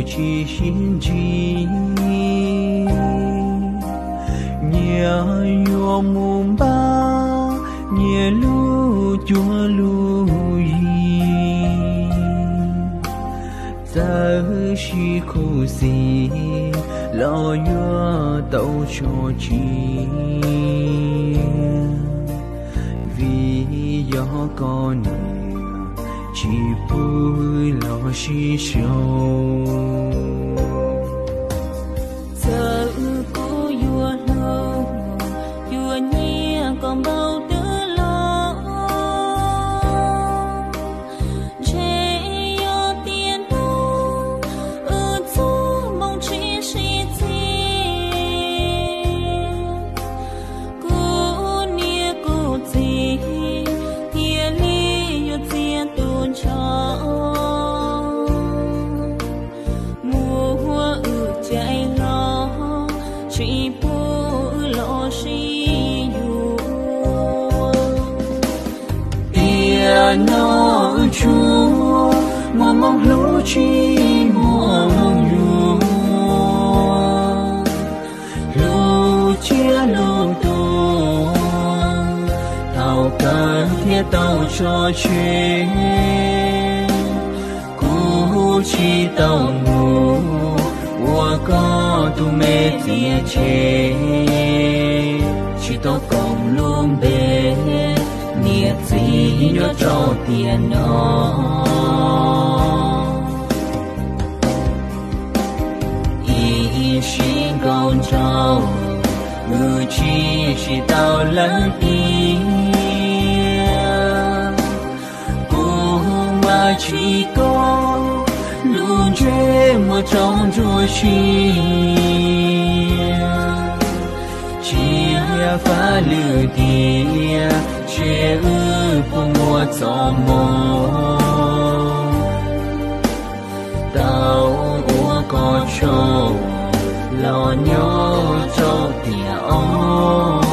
tsis sib ntsib. Nyias yuav mus npaj nyias lub cuab lub yig, txawm sib khuv xim los yuav tau so tsis, vim yog koj niam tsis pub los sib sau. Txawm kuv yuav hlub yuav nyiam koj npaum twg los, ntshe yog tiam no wb txoj hmoo tsis sib txhij. Kuv niam kuv txiv thiaj li yuav txiav tus ntshav mus ua wb cais los, tsis pub wb los sib yuav. Tiam no wb tsuas muaj moo hlub tsis muaj moo nyoog, hlub tsiab lub ntuj, thaum kawg thiaj tau tso tseg. Kuv tsis tau mus ua koj tus me txiav tseg, tsis tau koom lub npe niam txiv nyob rau tiam no. Ib sim nkaus nraug, wb tsis sib tau lawm tiag. Kuv mas tsis koj lub ntsej muag tsaus ntsuas siab, tsis yog faj lwm tiag, ntshe wb puas muaj txoj hmoo tau ua koj tsaug los nyob rau tiam ob.